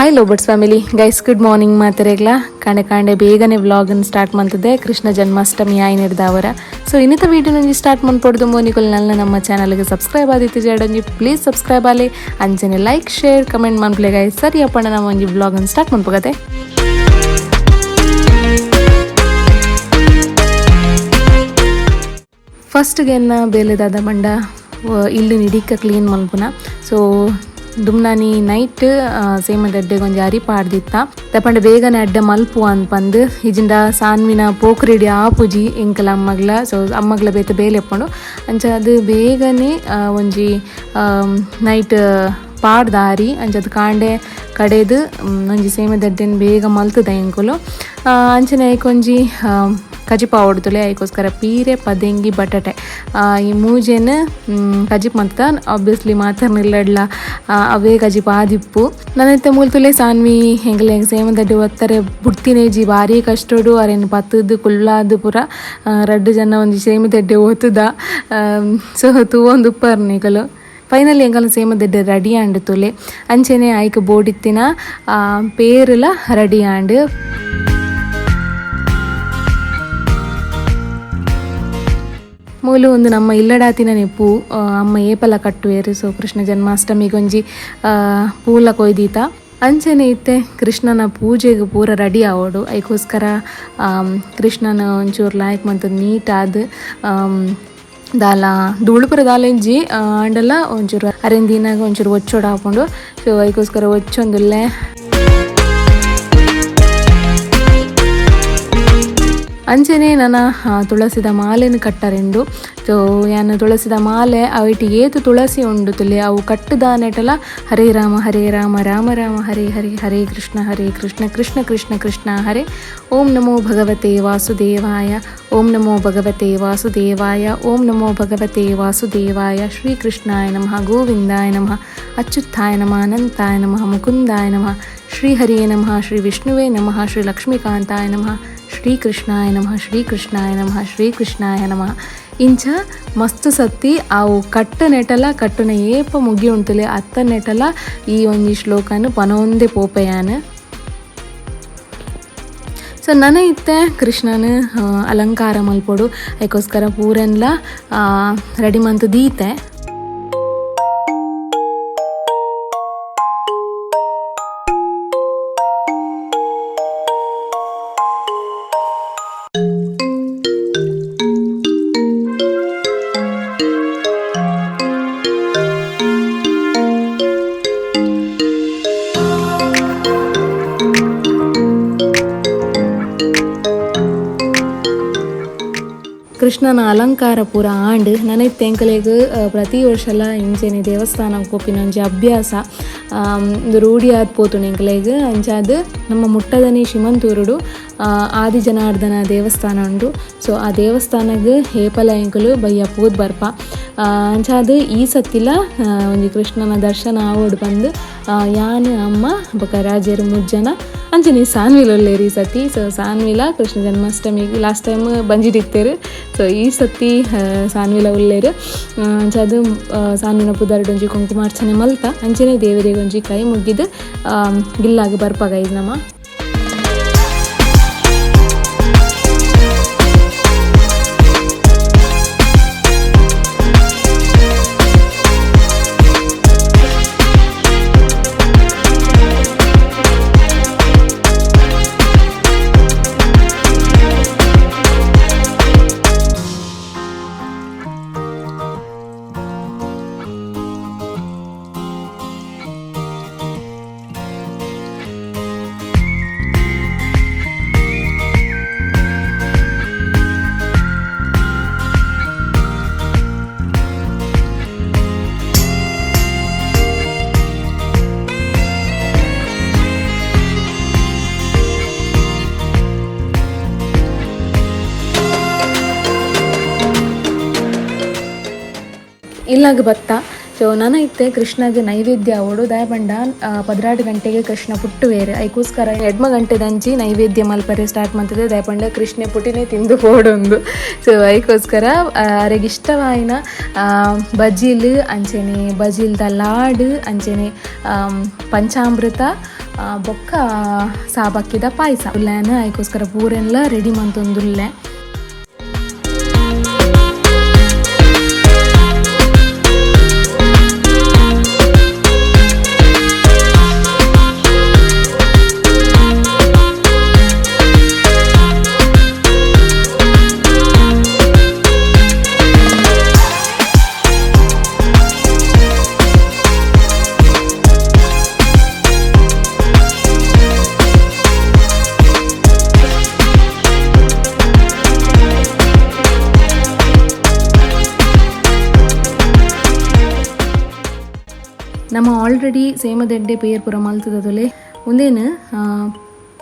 Hi lovebirds family guys, good morning ಮಾತರೆಗ್ಲ. ಕಾಂಡೆ ಕಾಂಡೆ ಬೇಗನೆ ವ್ಲಾಗನ್ನು ಸ್ಟಾರ್ಟ್ ಮಾಡ್ತದೆ ಕೃಷ್ಣ ಜನ್ಮಾಷ್ಟಮಿ ಆಯ್ನಿರ್ದಾವರ. ಸೊ ಇನ್ನಿತ ವೀಡಿಯೋ ನಂಜಿ ಸ್ಟಾರ್ಟ್ ಮಾಡ್ಪೊಡ್ದು ಮೋನಿಕೊಲ್ ನಲ್ಲ ನಮ್ಮ ಚಾನಲ್ಗೆ ಸಬ್ಸ್ಕ್ರೈಬ್ ಆದಿತ್ತು ಜಡಂಜಿ ಪ್ಲೀಸ್ ಸಬ್ಸ್ಕ್ರೈಬ್ ಆಲೆ, ಅಂಚನೆ ಲೈಕ್ ಶೇರ್ ಕಮೆಂಟ್ ಮನ್ಪ್ಲೆ ಗೈಸ್. ಸರಿ ಅಪ್ಪಣ್ಣ, ನಮ್ಮ ಒಂಜಿ ವ್ಲಾಗನ್ನು ಸ್ಟಾರ್ಟ್ ಮನ್ಪಗತೆ. ಫಸ್ಟ್ಗೆ ಎನ್ನ ಬೇಲೆದಾದ ಬಂಡ ಇಲ್ಲಿ ನಿಡಿಕ್ಕ ಕ್ಲೀನ್ ಮಲ್ಪುನ. ಸೊ ದುಮ್ನಾನಿ ನೈಟ್ ಸೇಮದಡ್ಡೆಗೆ ಒಂಜಿ ಅರಿ ಪಾಡ್ದಿತ್ತ ತಪಂಡ ಬೇಗನೆ ಅಡ್ಡೆ ಮಲ್ಪು ಅನ್ಪಂದು ಇಜಿಂಡ ಸಾನ್ವಿನ ಪೋಕ್ರಿಡಿ ಆಪುಜಿ ಎಂಕಲ ಅಮ್ಮಗ್ಲ. ಸೊ ಅಮ್ಮಗ್ಲ ಬೇತೆ ಬೇಲೆ ಎಪ್ಪಂಡು ಅಂಚ ಅದು ಬೇಗನೆ ಒಂಜಿ ನೈಟ್ ಪಾಡ್ದ ಅರಿ ಅಂಚ ಅದು ಕಾಂಡೆ ಕಡೆದು ಒಂಜಿ ಸೇಮದಡ್ಡೆನ್ ಬೇಗ ಮಲ್ತದ ಎಂಕುಲು. ಅಂಚನೆ ಐಕೊಂಜಿ ಕಜಿಪ ಹೊಡ್ದುಲೆ, ಐಕೋಸ್ಕರ ಪೀರೆ, ಪದೆಂಗಿ, ಬಟಾಟೆ ಈ ಮೂಜೆನ್ ಕಜಿಪ್ ಮಂತ. ಆಬ್ವಿಯಸ್ಲಿ ಮಾತರ್ನಿಲ್ಲಡ್ಲ ಅವೇ ಕಜಿಪ ಆದಿಪ್ಪು. ನನ್ನತ್ತೆ ಮೂಲ್ತುಲೆ ಸಾನ್ವಿ ಎಂಕಲೆ ಸೇಮದಡ್ಡೆ ಒತ್ತಾರೆ ಬುಡ್ತಿನೇಜಿ ಭಾರಿ ಕಷ್ಟೋಡು. ಅರೇನು ಪತ್ತದು ಕುಲ್ಲಾದು ಪೂರ ರಡ್ಡು ಜನ ಒಂಜಿ ಸೇಮದಡ್ಡೆ ಒತ್ತುದ. ಸೊ ತೂವೊಂದು ಉಪ್ಪರ್ ನಿಕಲು. ಫೈನಲಿ ಎಂಕಲ್ನ ಸೇಮದಡ್ಡೆ ರೆಡಿ ಆಂಡ್ ತುಲೆ. ಅಂಚೆನೆ ಐಕ್ ಬೋಡಿತ್ತಿನ ಪೇರುಲ ರೆಡಿ ಆಂಡ್. ಮೂಲು ಒಂದು ನಮ್ಮ ಇಲ್ಲಡಾತಿನ ಪೂ ಅಮ್ಮ ಏಪಲ ಕಟ್ಟುವೇರು. ಸೊ ಕೃಷ್ಣ ಜನ್ಮಾಷ್ಟಮಿಗೊಂಜಿ ಪೂಲ ಕೊಯ್ದೀತ. ಅಂಚನೆ ಇತ್ತೆ ಕೃಷ್ಣನ ಪೂಜೆಗೆ ಪೂರ ರೆಡಿ ಆವೋಡು. ಐಕೋಸ್ಕರ ಕೃಷ್ಣನ ಒಂಚೂರು ಲಾಯ್ಕ್ ಮಂತದ್ ನೀಟಾದ್ ದಾಲ ಧೂಳುಪುರ ದಾಲ ಇಜ್ಜಿ ಆಂಡಲ ಒಂಚೂರು ಅರೆಂದಿನಾಗ ಒಂಚೂರು ಒಚ್ಚೋಡು ಹಾಕೊಂಡು. ಸೊ ಐಕೋಸ್ಕರ ಒಚ್ಚೊಂದುಲ್ಲೆ. ಅಂಚನೆ ನನ ತುಳಸಿದ ಮಾಲೆನ್ ಕಟ್ಟರೆಂಡು. ಸೊ ಯಾನ್ ತುಳಸಿದ ಮಾಲೆ ಅವಿಟ್ ಏತು ತುಳಸಿ ಉಂಡು ತುಲೆ ಅವು ಕಟ್ಟುದಾನೆಟಲ ಹರೇ ರಾಮ ಹರೇ ರಾಮ ರಾಮ ರಾಮ ಹರೇ ಹರೇ ಹರೇ ಕೃಷ್ಣ ಹರೇ ಕೃಷ್ಣ ಕೃಷ್ಣ ಕೃಷ್ಣ ಕೃಷ್ಣ ಹರೇ, ಓಂ ನಮೋ ಭಗವತೆ ವಾಸುದೇವಾಯ, ಓಂ ನಮೋ ಭಗವತೆ ವಾಸುದೇವಾಯ, ಓಂ ನಮೋ ಭಗವತೆ ವಾಸುದೇವಾಯ, ಶ್ರೀಕೃಷ್ಣಾಯ ನಮಃ, ಗೋವಿಂದಾಯ ನಮಃ, ಅಚ್ಯುತಾಯ ನಮಃ, ಅನಂತಾಯ ನಮಃ, ಮುಕುಂದಾಯ ನಮಃ, ಶ್ರೀಹರಿಯೇ ನಮಃ, ಶ್ರೀ ವಿಷ್ಣುವೇ ನಮಃ, ಶ್ರೀ ಲಕ್ಷ್ಮೀಕಾಂತಾಯ ನಮಃ, ಶ್ರೀಕೃಷ್ಣಾಯ ನಮಃ, ಶ್ರೀಕೃಷ್ಣಾಯ ನಮಃ, ಶ್ರೀಕೃಷ್ಣಾಯ ನಮಃ. ಇಂಚ ಮಸ್ತ್ ಸತ್ತಿ ಅವು ಕಟ್ಟು ನೆಟಲ ಕಟ್ಟುನ ಏಪ ಮುಗಿ ಉಂಟುಲೆ ಅತ್ತ ನೆಟಲ ಈ ಒಂಜಿ ಶ್ಲೋಕನು ಪನೊಂದೆ ಪೋಪಯಾನ. ಸೊ ನನ ಇತ್ತೆ ಕೃಷ್ಣನ ಅಲಂಕಾರ ಮಲ್ಪೊಡು. ಐಕೋಸ್ಕರ ಪೂರೆನ್ಲ ರೆಡಿ ಮಂತು ದೀತೆ. ಕೃಷ್ಣನ ಅಲಂಕಾರ ಪೂರ ಆಂಡ್. ನನೈತೆ ಎಂಕಲೆಗ್ ಪ್ರತಿ ವರ್ಷಲ ಇಂಚೆನೆ ದೇವಸ್ಥಾನ ಪೋಪಿನ ಒಂಜಿ ಅಭ್ಯಾಸ, ಉಂದು ರೂಢಿ ಆದ್ ಪೋತುಂಡು ಎಂಕಲೆಗ್. ಅಂಚಾದ್ ನಮ್ಮ ಮುಟ್ಟದನಿ ಶಿಮಂತೂರುಡು ಆದಿ ಜನಾರ್ದನ ದೇವಸ್ಥಾನ ಉಂಡು. ಸೊ ಆ ದೇವಸ್ಥಾನಗ್ ಏಪಲ ಎಂಕುಲು ಬಯ್ಯ ಪೋದ್ ಬರ್ಪ. ಅಂಚಾದ್ ಈ ಸತ್ತಿಲ ಒಂಜಿ ಕೃಷ್ಣನ ದರ್ಶನ ಆವೊಡು ಪಂದ್ ಯಾನ್, ಅಮ್ಮ ಬೊಕ ರಾಜೆರ್ ಮುಜ್ಜನ ಅಂಚನೆ ಸಾನ್ವಿಲ ಉಲ್ಲೆರ್ ಈ ಸತಿ. ಸೊ ಸಾನ್ವಿಲ ಕೃಷ್ಣ ಜನ್ಮಾಷ್ಟಮಿಗ್ ಲಾಸ್ಟ್ ಟೈಮ್ ಬಂಜಿಡಿತ್ತೆರ್. ಸೊ ಈ ಸತಿ ಸಾನ್ವಿಲ ಉಲ್ಲೆರ್. ಅಂಚಾದ್ ಸಾನ್ವಿನ ಪುದರ್ಡ್ ಒಂಜಿ ಕುಂಕುಮಾರ್ಚನೆ ಮಲ್ತ ಅಂಚನೆ ದೇವರಿಗೆ ಒಂಜಿ ಕೈ ಮುಗಿದು ಗಿಲ್ಲಾಗ್ ಬರ್ಪ ಗೈಸ್ ನಮ. ಇಲ್ಲಾಗ ಬತ್ತ. ಸೊ ನನ ಇತ್ತೆ ಕೃಷ್ಣಗೆ ನೈವೇದ್ಯ ಅವಡು. ದಾಯಪಂಡ 12 ಗಂಟೆಗೆ ಕೃಷ್ಣ ಪುಟ್ಟುವೇರು. ಐಕೋಸ್ಕರ ಎಡ್ಮ ಗಂಟೆದಂಚಿ ನೈವೇದ್ಯ ಮಲ್ಪರೆ ಸ್ಟಾರ್ಟ್ ಮಾಡ್ತದೆ. ದಾಯಪಂಡ ಕೃಷ್ಣ ಪುಟಿನೇ ತಿಂದು ಪೋಡೊಂದು. ಸೊ ಐಕೋಸ್ಕರ ಅರೆಗೆ ಇಷ್ಟವಾಯಿನ ಬಜಿಲ್, ಅಂಚೆನೆ ಬಜಿಲ್ದ ಲಾಡು, ಅಂಚೆನೆ ಪಂಚಾಮೃತ ಬೊಕ್ಕ ಸಾಬಕ್ಕಿದ ಪಾಯಸ ಉಲ್ಲೇನ ಐಕೋಸ್ಕರ ಪೂರೆನ್ಲ ರೆಡಿ ಮಂತೊಂದುಲ್ಲೆ. ನಮ್ಮ ಆಲ್ರೆಡಿ ಸೇಮದೆಡ್ಡೆ ಪೇರ್ ಪೂರ ಮಲ್ತದೊಲೆ ಒಂದೇನು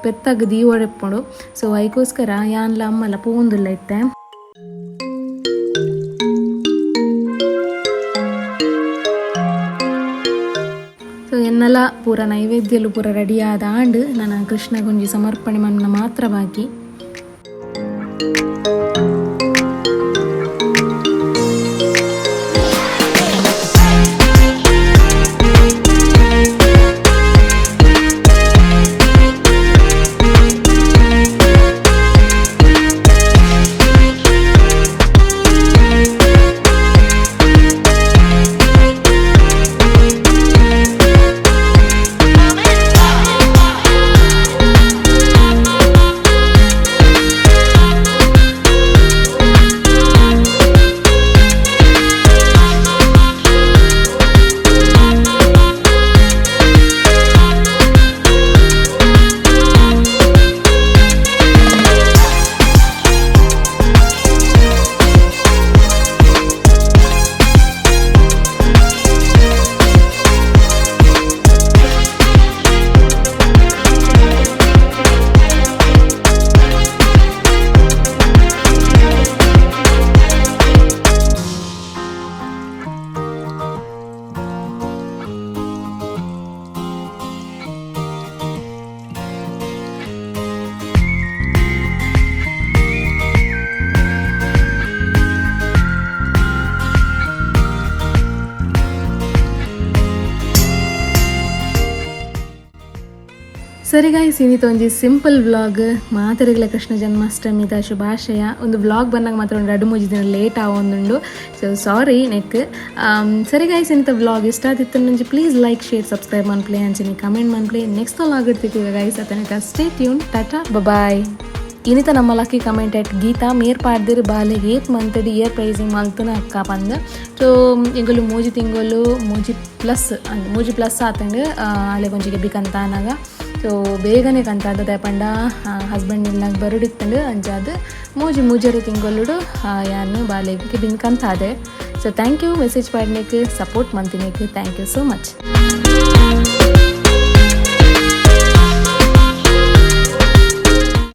ಪೆತ್ತಾಗ ದೀವಡೆಪ್ಪುಂಡು. ಸೊ ಐಕೋಸ್ಕರ ಯಾನ್ಲ ಅಮ್ಮಲ ಪೋಂದುಲ್ಲ ಇತ್ತೆ. ಸೊ ಎನ್ನೆಲ್ಲ ಪೂರ ನೈವೇದ್ಯಲು ಪೂರ ರೆಡಿ ಆದ ಆಂಡ್ ನನ್ನ ಕೃಷ್ಣ ಗುಂಜಿ ಸಮರ್ಪಣೆ ಮನ್ನ ಮಾತ್ರ ಬಾಕಿ. ಸರಿ ಗಾಯ್ಸ್, ಇನ್ನಿತ ಒಂಜಿ ಸಿಂಪಲ್ ವ್ಲಾಗ್. ಮಾತರಿಗಳ ಕೃಷ್ಣ ಜನ್ಮಾಷ್ಟಮಿದ ಶುಭಾಶಯ. ಒಂದು ವ್ಲಾಗ್ ಬಂದಾಗ ಮಾತ್ರ ಒಂದು 2-3 ದಿನ ಲೇಟ್ ಆವೊಂದುಂಡು. ಸೊ ಸಾರಿ ನೆಕ್. ಸರಿ ಗಾಯ್ಸ್, ಇನ್ನಿತ ವ್ಲಾಗ್ ಇಷ್ಟ ಆದಿತ್ತು ನಂಜಿ ಪ್ಲೀಸ್ ಲೈಕ್ ಶೇರ್ ಸಬ್ಸ್ಕ್ರೈಬ್ ಮನ್ಪ್ಲೆ, ಅಂಚನೆ ಕಮೆಂಟ್ ಮನ್ಪ್ಲೆ. ನೆಕ್ಸ್ಟ್ ವ್ಲಾಗ್ ಇಡ್ತಿದ್ದೀವಿ ಗೈಸ್, ಅತನಕ ಸ್ಟೇ ಟ್ಯೂನ್, ಟಾಟಾ ಬಾಯ್. ಇನ್ನಿತ ನಮ್ಮ ಲಕ್ಕಿ ಕಮೆಂಟ್ ಎಟ್ ಗೀತಾ ಮೇರ್ ಪಾಡ್ದಿರು ಬಾಲೆಗೆ ಏತ್ ಮಂತಡಿ ಇಯರ್ ಪ್ರೈಸಿಂಗ್ ಮಲ್ತನ ಅಕ್ಕ ಪಂದ್. ಸೊ ಎಂಕುಲು 3 ತಿಂಗಳು 3 ಪ್ಲಸ್ ಅಂದ್ 3 ಪ್ಲಸ್ ಆತಂಡು ಅಲೆ ಕೊಂಚ ಕೆಬಿ ಕಂತ ಆನಾಗ. ಸೊ ಬೇಗನೆ ಕಂತಾದ ದಾಯೆಪಂಡ ಹಸ್ಬೆಂಡ್ ಇಲ್ಲಾಗ ಬರುಡಿತ್ತಂಡು ಅಂಚಾದ್ 3-3.5 ತಿಂಗೊಲುಡು ಯಾನ್ ಬಾಲೆಗ್ ಕೆಬಿನ್ ಕಂತಾದೆ. ಸೊ thank you message ಪಾಡ್ನೆಕ್ support ಮಂತಿನೆಕ್ thank you so much.